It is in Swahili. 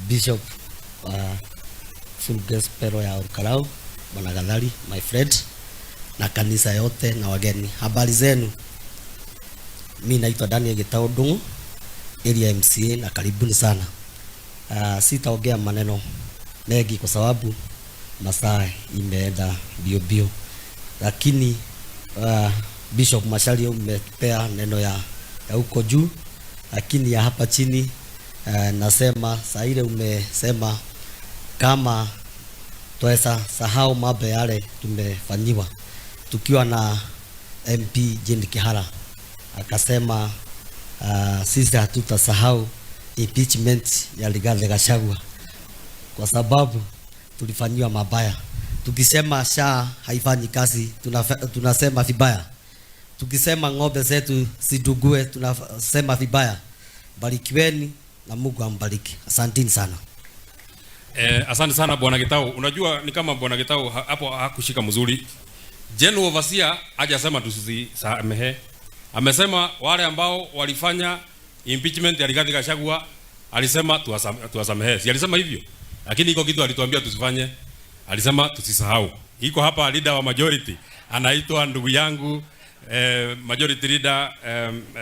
Bishop wa Full Gospel ya Olkalou, Bwana Gathari, my friend, na kanisa yote na wageni, habari zenu? Mi naitwa Daniel Gitau Ndung'u, area MCA, na karibuni sana. Sitaongea maneno mengi kwa sababu masaa imeenda mbio mbio, lakini Bishop Macharia umetupea neno ya huko juu, lakini ya hapa chini nasema saa ile umesema kama twaweza sahau mambo yale tumefanyiwa tukiwa na MP Jane Kihara akasema sisi hatutasahau impeachment ya Rigathi Gachagua kwa sababu tulifanyiwa mabaya. Tukisema SHA haifanyi kazi, tunasema vibaya. Tukisema ng'ombe zetu zidugue, tunasema vibaya. Barikiweni na Mungu ambariki. Asanteni sana. Asante sana, Bwana Gitau. Unajua ni kama Bwana Gitau hapo hakushika mzuri. General Overseer hajasema tusisamehe. Amesema wale ambao walifanya impeachment ya Rigathi Gachagua, alisema tuwasamehe. Si alisema hivyo? Lakini iko kitu alituambia tusifanye. Alisema tusisahau. Iko hapa leader wa majority, anaitwa ndugu yangu, majority leader.